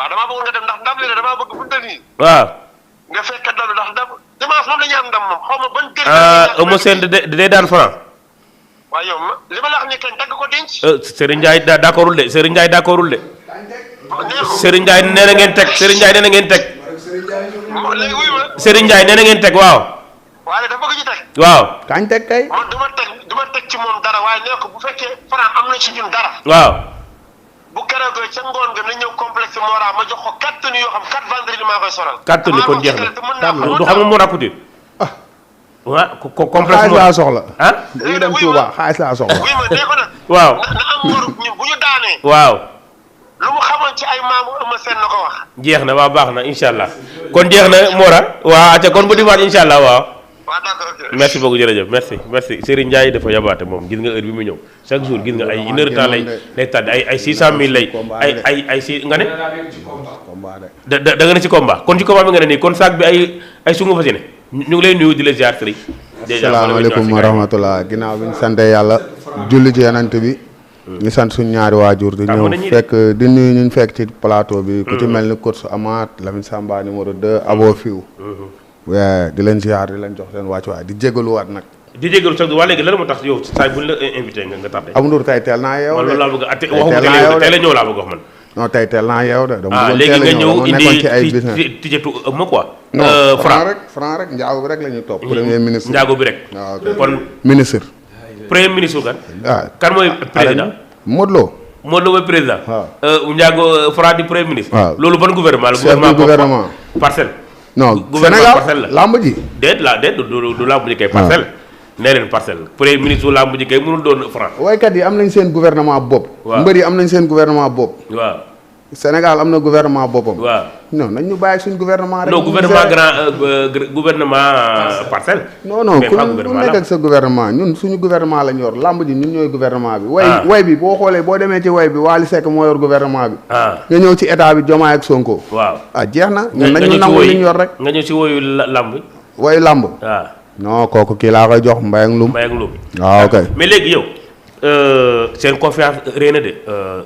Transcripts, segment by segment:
waaw damaa bëgg nga dem ndax ndam li ne damaa bëgg fu mu nii. waaw. nga fekk doon ndax ndam dimanche moom la ñu am ndam moom xaw ma ban. Eumeu Sène day daan Franc. waaw yow li ma la wax ni kañ dagg ko denc. Serigne Ndiaye d'accordul de Serigne Ndiaye d'accordul de. Serigne Ndiaye nee na ngeen teg Serigne Ndiaye nee na ngeen teg. léegi wuyu ma. Serigne Ndiaye nee na ngeen teg waaw. waaye dafa bëgg ñu teg. waaw. kañ teg kay. man du ma teg ci moom dara waaye nee ko bu fekkee Franc am na ci ñun dara. waaw. bu keroog ca ngoon nga na ñëw complexe Mora ma jox ko 4 tenues yoo xam 4 vendredi maa koy soral. 4 tenues kon jeex na du xam nga Mora Couture. waaw complexe xaalis laa soxla. ah. dañuy dem Touba xaalis laa soxla. wuy ma nee ko nag. waaw na am ngorub ñun bu ñu daanee. waaw. lu mu xamoon ci ay maamu Eumeu Sène na ko wax. jeex na waaw baax na incha allah kon jeex na Mora. waaw acca kon bu dimanche incha allah waaw. waaw d'accord ok. merci beaucoup jërëjëf merci Serigne Ndiaye dafa yabaate moom gis nga heure bi mu ñëw chaque jour gis nga ay une heure de temps lay tàdd ay 600000 lay ay si nga ne. da nga ne ci combat kon ci combat bi nga ne nii kon saak bi ay sungu fa si ne ñu ngi lay nuyu di la ziar Serigne. salaamaaleykum wa rahmatulah ginnaaw bi ñu sant yàlla julli ci yonent bi. ñu sant suñu ñaari waajur di ñëw fekk di nuyu ñu fekk ci plateau bi. ku ci mel ni coach Amath Lamine Samba numéro 2 Abo Fiw. di leen ziar di leen jox leen wàccuwaay di jégaluwaat nag. di jégalu sax waa léegi lan moo tax yow saa buñ la invité nga tardé. Abou Ndour tey teel naa yeew man loolu laa bëgg a tey la ñëw laa bëgg wax man. non tey teel naa yeew de. dama léegi nga ñëw indi business tijetu ma quoi. franc rek njaago bi rek la ñuy topp. premier ministre njaago bi rek. waaw kon ministre. premier ministre kan. waaw kan mooy président. Modou Lo. Modou Lo mooy président. waaw njaago Franc di premier ministre. waaw loolu ban gouvernement la. chef du gouvernement parcelle. non Sénégal lamb ji. déet du lamb ji kay parcelle. nee leen parcelle premier ministre su lamb ji kay mënul doon Franc. waykat yi am nañ seen gouvernement bopp. waaw mbër yi am nañ seen gouvernement bopp. waaw. Sénégal am na gouvernement boppam. waaw non nañ ñu bàyyi suñ gouvernement rek. non gouvernement parcelle. non ku nekk ak sa gouvernement ñun suñu gouvernement lañ yor lamb ji ñun ñooy gouvernement bi. way bi boo xoolee boo demee ci way bi Wally Seck moo yor gouvernement bi. nga ñëw ci état bi Diomaye ak Sonko. waaw jeex na. ñun nañu nangu li ñu yor rek. nga ñëw ci woyu lamb. woyu lamb. waaw non kooku kii laa koy jox Mbaye ak Loum. waaw ok mais léegi yow. seen confiance réy na de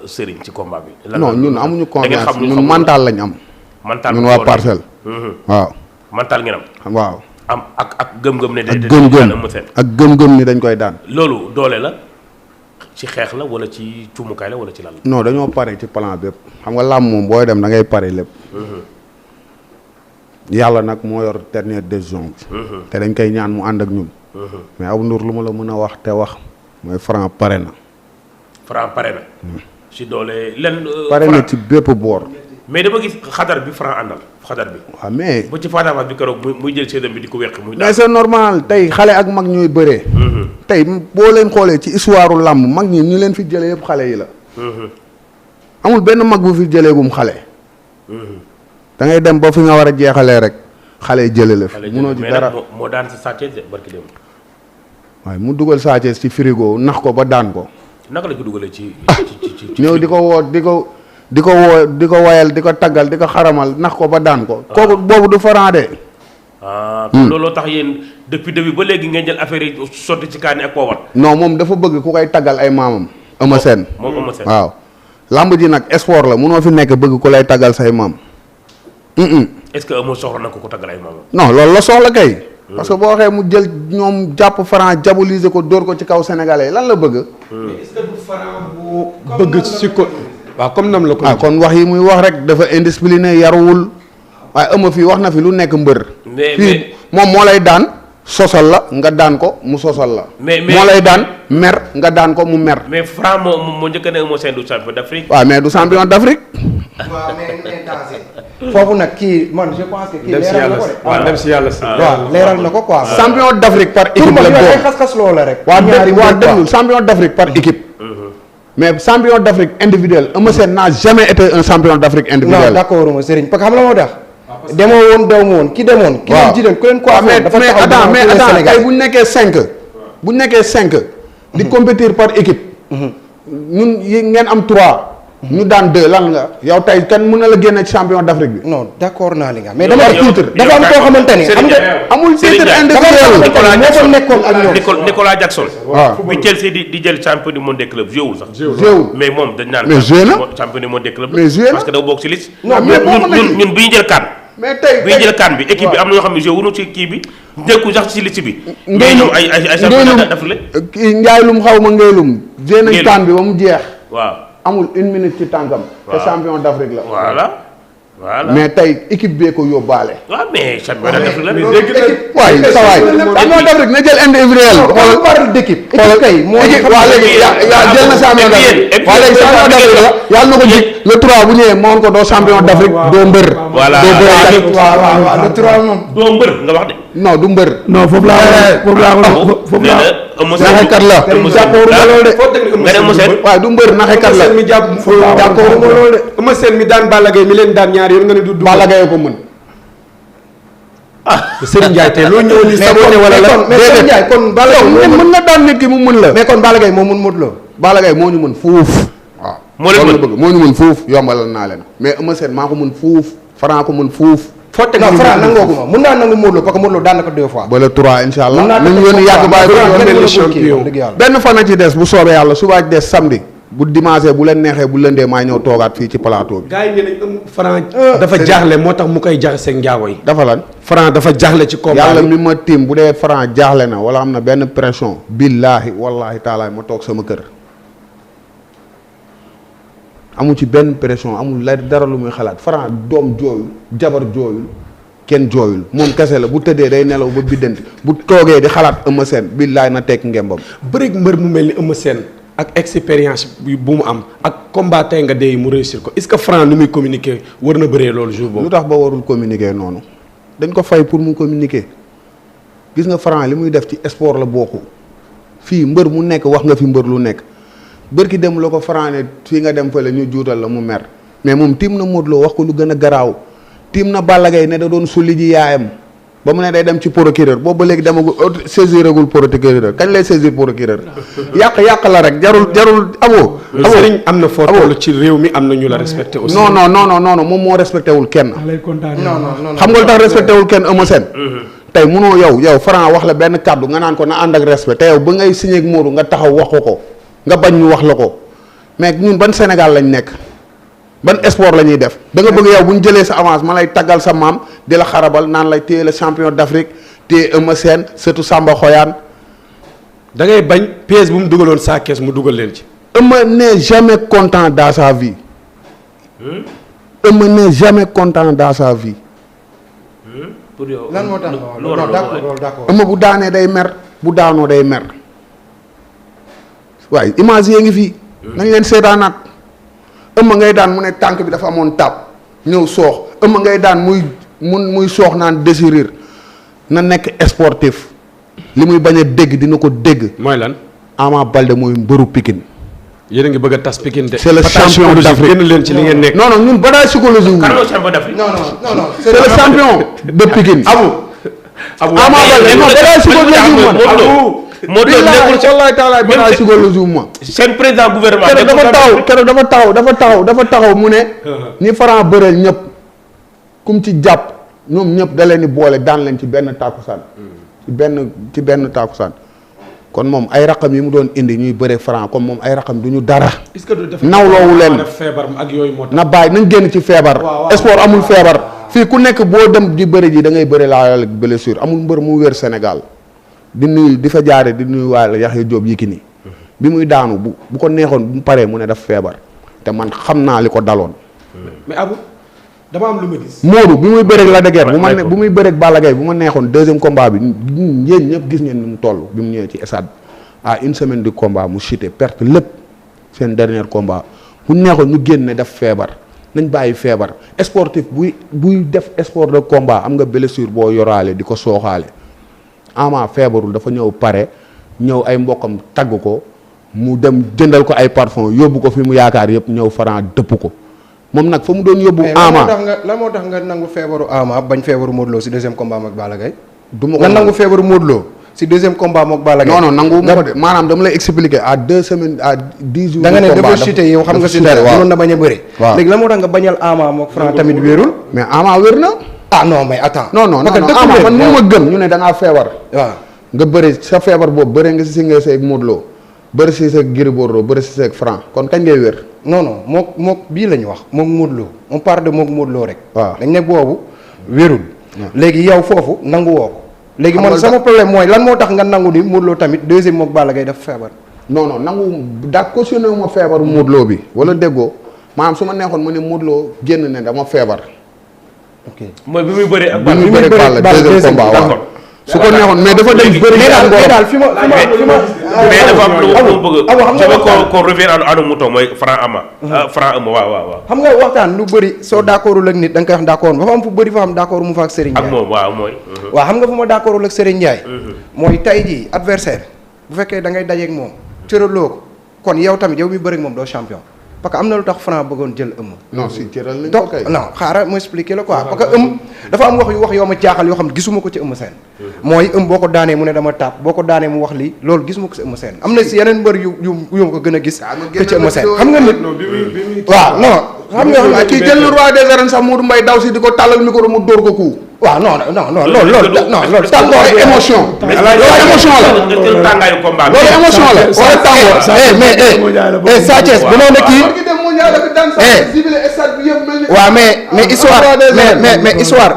Serigne ci combat bi. non ñun amuñu confiance ñun mental lañ am. mental ñun waa parcelle. waaw. mental ngeen am. waaw. am ak gëm-gëm ne. ak gëm-gëm ni dañ koy daan. loolu doole la ci xeex la wala ci cuumukaay la wala ci lan la. non dañoo pare ci plan bépp xam nga làmb moom booy dem da ngay pare lépp. yàlla nag moo yor dernière décision bi. te dañ koy ñaan mu ànd ak ñun. mais Abou Ndour lu ma la mën a wax te wax. mooy Franc pare na. Franc pare na. si doole len. pare na ci bépp boor. mais dama gis xadar bi Franc àndal xadar bi. waaw mais. ba ci Fatafa bi keroog muy jël séedam bi di ko weq muy. mais c'est normal tey xale ak mag ñooy bëree. tey boo leen xoolee ci histoire làmb mag ñi ñu leen fi jëlee yëpp xale yi la. amul benn mag bu fi jëleegum xale. da ngay dem ba fi nga war a jeexalee rek xale yi jëlee la fi. munoo ci dara moo daan sa Sathiès de barki dem. waaye mu dugal Sathiès ci frigo nax ko ba daan ko. naka la ko dugalee ci ñëw di ko woo di ko woyal di ko taggal di ko xaramal nax ko ba daan ko. kooku boobu du Franc de. looloo tax yéen depuis début ba léegi ngeen jël affaire yi sotti ci kaani ak poobar. non moom dafa bëgg ku koy taggal ay maamam. Eumeu Sène moom Eumeu Sène waaw. lamb ji nag sport la munoo fi nekk bëgg ku lay taggal say maam. est-ce que Eumeu soxla na ko taggal ay maamam. non loolu la soxla kay. parce que boo waxee mu jël ñoom jàpp Franc diaboliser ko dóor ko ci kaw sénégalais lan la bëgg. mais est-ce que du Franc bu bëgg ci ko. waaw comme nam la ko. kon wax yi muy wax rek dafa indiscipliné yaruwul waaye Eumeu fii wax na fi lu nekk mbër. fii moom moo lay daan sosal la nga daan ko mu sosal la. moo lay daan mer nga daan ko mu mer. mais Franc moo njëkk a ne Eumeu Sène du champion d'Afrique. waaw mais du champion d'Afrique. waaw mais foofu nag kii man je pense que. kii leeral na ko de. waaw dem si yàlla si. waaw leeral na ko quoi. champion d'Afrique par équipe la ay xas-xas loola rek. waa déglu champion d'Afrique par équipe. mais champion d'Afrique individuel Eumeu Sène n'a jamais été un champion d'Afrique individuel. non d'accord ma Serigne parce que xam la moo tax. demoo woon dew ma woon ki demoon. ki leen ji leen ku leen ko mais attends tey bu ñu nekkee 5. bu ñu nekkee 5. di compétir par équipe. ñun yi ngeen am 3. ñu daan 2 lan nga yow tey kenn mën na la génne ci champion d'Afrique bi. non d'accord naa li nga mais dama titre dafa am koo xamante ni xam nga amul titre individuel. moo fa nekkoon ak ñoom Nicolas Jackson. waaw bi Chelsea di jël champion du monde des clubs joué sax. joué mais moom dañ naan. mais joué na champion du monde des clubs. mais joué na parce que dafa bokk ci liste. non mais ñun bi ñu jël CAN. mais tey bi ñu jël CAN bi équipe bi am na ñoo xam ne joué wuñu ci kii bi nekkul sax ci liste bi. mais ñoom ay champion d'Afrique la. kii Ndiaylum xaw ma Ngaylum. joué nañ CAN bi ba mu jeex. waaw amul 1 minute ci tànkam. te champion d'Afrique la. voilà. mais tey équipe bee ko yóbbaale. waaw mais champion d'Afrique la. waay sa waay champion d'Afrique na jël individuel. on parle d'équipe. équipe kay moo waa léegi yaa jël na champion d'Afrique. waa léegi champion d'Afrique la yàlla na ko jig le 3 bu ñëwee moo ko doo champion d'Afrique doo mbër. voilà doo bëre waaw le 3 moom. doo mbër nga wax de. non du mbër. non foofu laa naxekat la. nga ne Moussa waaw du mbër naxekat la. mi jàpp jàppoo ma loolu de. Eumeu Sène mi daan Balla Gaye mi leen daan ñaari yoon nga ne du Balla Gaye ko mën. Serigne Ndiaye tey loolu ñëw ni saboté wala la mais Serigne Ndiaye kon Balla Gaye mën na daan nit ki mu mën la. mais kon Balla Gaye moo mun Modou Lo. Balla Gaye moo ñu mën fuuf. waaw moo leen mën bëgg moo ñu mën fuuf yombalal naa leen mais Eumeu Sène maa ko mën fuuf Franc ko mën fuuf. foo teg non Franc nangoo ko ma mun naa nangu Modou Lo parce que Modou Lo daan na ko 2 fois. ba le 3 incha allah. mun naa nañu yónni yàgg bàyyi benn fan a ci des bu soobee yàlla subaa ci des samedi bu dimanche bu leen neexee bu lëndee maa ñëw toogaat fii ci plateau bi. gars yi ne nañ Franc dafa jaaxle moo tax mu koy jaxase njaago yi. dafa lan Franc dafa jaaxle ci combat yàlla mi ma tiim bu dee Franc jaaxle na wala am na benn pression billaahi wallaahi taalaay ma toog sama kër. amul ci benn pression amul la dara lu muy xalaat Franc doom jooyul jabar jooyul kenn jooyul moom kese la bu tëddee day nelaw ba biddanti bu toogee di xalaat Eumeu Sène billaay na tekk ngembam. bëreeg mbër mu mel ni Eumeu Sène ak expérience bu mu am ak combat tey nga dee mu réussir ko est-ce que Franc nu muy communiquer war na bëree loolu jour boobu. lu tax ba warul communiquer noonu dañ ko fay pour mu communiquer gis nga Franc li muy def ci sport la bokku fii mbër mu nekk wax nga fi mbër lu nekk. bërki dem la ko Franc ne fii nga dem fële ñu juutal la mu mer mais moom tiim na Modou Lo wax ko lu gën a garaaw tiim na Balla Gaye ne da doon sulli ji yaayam ba mu ne day dem ci procureur boobu ba léegi demagul saisiragul procureur kañ lay saisir procureur yàq la rek jarul amoo. Sëriñ am na foo toll ci réew mi am na ñu la respecté aussi. non moom moo respecté wul kenn. non xam nga lu tax respecté wul kenn Eumeu Sène. tey munoo yow Franc wax la benn kàddu nga naan ko na ànd ak respect te yow ba ngay signé ak Modou nga taxaw wax ko. nga bañ ñu wax la ko mais ñun ban Sénégal lañ nekk ban sport la ñuy def da nga bëgg yow bu ñu jëlee sa avance ma lay taggal sa maam di la xarabal naan lay téye le champion d'Afrique téye Eumeu Sène surtout Samba Xoyaan. da ngay bañ pièce bu mu dugaloon saa kees mu dugal leen ci. Eumeu n'est jamais content dans sa vie. Eumeu n'est jamais content dans sa vie. pour yow lan moo tax non d'accord. Eumeu bu daanee day mer bu daanoo day mer. waaye image yi ngi fii nañ leen seetaanaat Eumeu ngay daan mu ne tànk bi dafa amoon tab ñëw soox Eumeu ngay daan muy soox naan désirir na nekk sportif li muy bañ a dégg dina ko dégg. mooy lan. Ama Baldé mooy mbëru Pikine. yéen a ngi bëgg a tas Pikine de. c'est le champion d'Afrique génn leen ci li ngeen nekk. non ñun bataille psychologique. kan mooy champion d'Afrique. non c'est le champion de Pikine. Ama Baldé non bataille psychologique Modou Lo nekkul ci wallaay taalaay bataille psychologique ma. seen président gouvernement. keroog dafa taxaw mu ne. ñi Franc bëreel ñëpp kum ci jàpp ñoom ñëpp da leen di boole daan leen ci benn tàkkusaan ci benn tàkkusaan kon moom ay raqam yi mu doon indi ñuy bëre Franc comme moom ay raqam du ñu dara. est-ce que du def nawloowu leen feebar ak yooyu moo tax. na bàyyi nañ génn ci feebar. sport amul feebar. fii ku nekk boo dem di bëre ji da ngay bëre laa yàlla blessure amul mbër mu wér Sénégal. di fa jaare di nuyu waa Yaxya Jóob Yékini bi muy daanu bu ko neexoon bu mu paree mu ne daf feebar te man xam naa li ko daloon. mais Abou dama am lu ma gis. Modou bi muy bëreeg la de guerre bu muy bëreeg Balla Gaye bu ma neexoon deuxième combat bi yéen ñëpp gis ngeen ni mu toll bi mu ñëwee ci stade à une semaine du combat mu chuté perte lépp seen dernier combat bu neexoon ñu génn ne daf feebar nañ bàyyi feebar sportif buy def sport de combat am nga blessure boo yoraale di ko sooxaale. Ama feebarul dafa ñëw pare ñëw ay mbokkam tagg ko mu dem jëndal ko ay parfum yóbbu ko fi mu yaakaar yëpp ñëw Franc dëpp ko moom nag fa mu doon yóbbu. Ama lan moo tax nga nangu feebaru Ama bañ feebaru Modou Lo si deuxième combat ak Balla Gaye. du ma ko nga nangu feebaru Modou Lo si deuxième combat mook Balla Gaye. non nangu ma ko de maanaam dama lay expliquer à 2 semaines à 10 jours. da nga ne dafa chuté yow xam nga si dara mënoon na bañ a bëre. waaw léegi la moo tax nga bañal Ama mook Franc tamit wéerul. mais Ama wér na. ah non mais attends. non Ama man mënu ma gëm ñu ne da ngaa feebar. waaw nga bëri sa feebar boobu bëri nga si nga seeg Modou Lo bëri si seeg Gris Bordeaux bëri si seeg Franc kon kañ ngay wér. non mook bii la ñu wax mook Modou Lo on parle de mook Modou Lo rek. waaw dañ ne boobu wérul. léegi yow foofu nangu woo ko. léegi man sama problème mooy lan moo tax nga nangu ni Modou Lo tamit deuxième mook Balla Gaye dafa feebar. non nangu daa cautionné wu ma feebaru Modou Lo bi wala déggoo maanaam su ma neexoon ma ne Modou Lo génn ne dama feebar. ok mooy bi muy bëree ak. bi muy bëree Balla deuxième combat waaw. su ko neexoon mais dafa dem bëri. mais daal fi ma mais dafa am lu mu bëgg. xam nga ko revient à nos moutons mooy Franc Ama. Franc Ama waaw. xam nga waxtaan lu bëri soo d'accordul ak nit da nga koy wax d'accord dafa am fu bëri fa xam d'accord mu fa ak Serigne Ndiaye. ak moom waaw mooy. waaw xam nga fu ma d'accordul ak Serigne Ndiaye. mooy tay jii adversaire bu fekkee da ngay dajeeg moom cëraloo ko kon yow tamit yow mi bëri ak moom doo champion. parce que am na lu tax Franc bëggoon jël ëmm. non si cëral nañ ko donc kay. non xaaral ma expliquer la quoi parce que ëm dafa am wax yoo ma jaaxal yoo xam ne gisuma ko ci ëmm seen. mooy ëm boo ko daanee mu ne dama tàpp boo ko daanee mu wax lii loolu gisuma ko ci ëmm seen am na si yeneen mbër yu ma ko gën a gis. que ci ëmm seen xam nga nit. waaw non. xam nga kii jël na roi des arènes sax Modou Mbaye daw si di ko tàllal micro mu dóor ko ku. waaw non loolu tàngoor émotion. loolu émotion la. tàngaayu combat bi. loolu émotion la. wala tàngoor. mais Sa Thiès bu noonu kii. waaw mais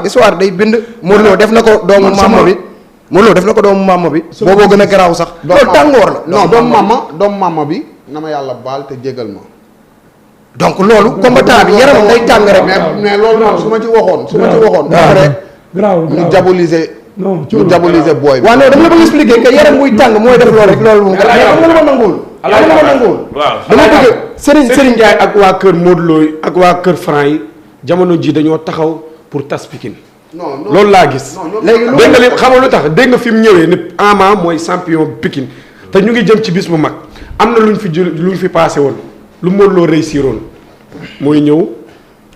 histoire day bind. Modou Lo def na ko doomu mamma bi. Modou Lo def na ko doomu mamma bi. booboo gën a garaaw sax. loolu tàngoor la. non doomu mamma bi na ma yàlla baal te jégal ma. donc loolu combattant bi yaram day tàng rek. mais loolu noonu su ma ci waxoon. grave ñu diaboliser. ñu diaboliser booy bi. waaw non dama la bëgg expliquer que yaram muy tàng mooy def loolu rek loolu moom. mais am nga lu ma nanguwul. waaw dama bëgg Serigne Ndiaye ak waa kër Modou Lo ak waa kër Franc yi jamono ji dañoo taxaw pour tas Pikine. non loolu laa gis. léegi dégg nga li xamal lu tax dégg nga fi mu ñëwee ni Ama mooy champion Pikine te ñu ngi jëm ci bis bu mag am na luñ fi passé woon lu Modou Lo réussiroon mooy ñëw.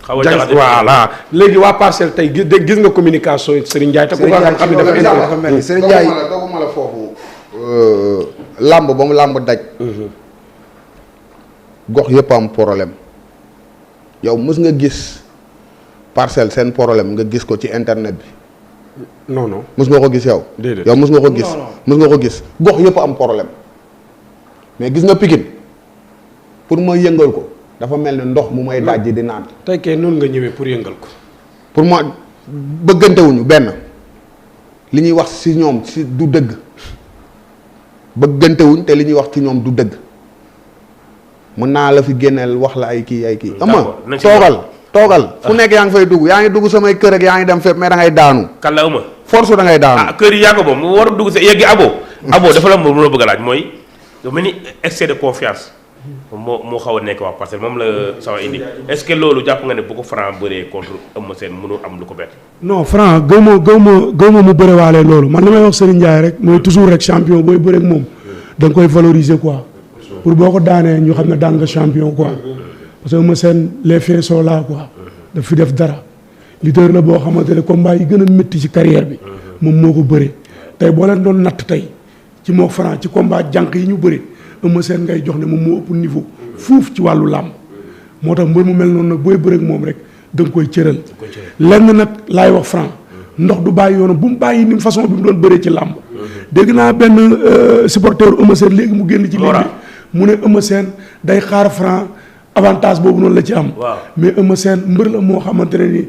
xaw a jaxase voilà léegi waa Parcelles tey gis nga communication Serigne Ndiaye te ku ko xam ne dafa mel ni Serigne Ndiaye doguma la foofu. làmb ba mu làmb daj. gox yëpp am problème yow mës nga gis Parcelles seen problème nga gis ko ci internet bi. non mës nga ko gis yow. déedéet yow mës nga ko gis. mës nga ko gis gox yëpp am problème mais gis nga Pikine pour ma yëngal ko dafa mel ni ndox mu may dajji di naan. tey kay noonu nga ñëwee pour yëngal ko. pour ma bëggantewuñu benn li ñuy wax ci ñoom ci du dëgg bëggantewuñ te li ñuy wax ci ñoom du dëgg mën naa la fi génneel wax la ay kii. ama toogal fu nekk yaa ngi fay dugg yaa ngi dugg samay kër ak yaa ngi dem fépp mais da ngay daanu. kan la uma force da ngay daanu. kër yi yaa ko boobu mu war a dugg sa yeggi abo dafa la mu la bëgg a laaj mooy lu mel ni excès de confiance moo xaw a nekk wax parce que moom la sama indi est-ce que loolu jàpp nga ne bu ko Franc bëree contre Eumeu Sène mënul am lu ko bett. non Franc gëw ma mu bëre waale loolu man li may wax Serigne Ndiaye rek mooy toujours rek champion booy bëre ak moom da nga koy valoriser quoi pour boo ko daanee ñu xam ne daan nga champion quoi parce que Eumeu Sène les faits sont là quoi daf fi def dara leader la boo xamante ne combat yi gën a métti ci carrière bi moom moo ko bëre tey boo leen doon natt tey ci moo Franc ci combat jànq yi ñu bëre Eumeu Sène ngay jox ne moom moo ëpp niveau fuuf ci wàllu làmb moo tax mbër mu mel noonu nag booy bëre ak moom rek da nga koy cëral lenn nag laay wax Franc ndox du bàyyi yoonam bu mu bàyyi ni façon bi mu doon bëree ci làmb dégg naa benn supporter Eumeu Sène léegi mu génn ci ligne bi mu ne Eumeu Sène day xaar Franc avantage boobu noonu la ci am mais Eumeu Sène mbër la moo xamante ne ni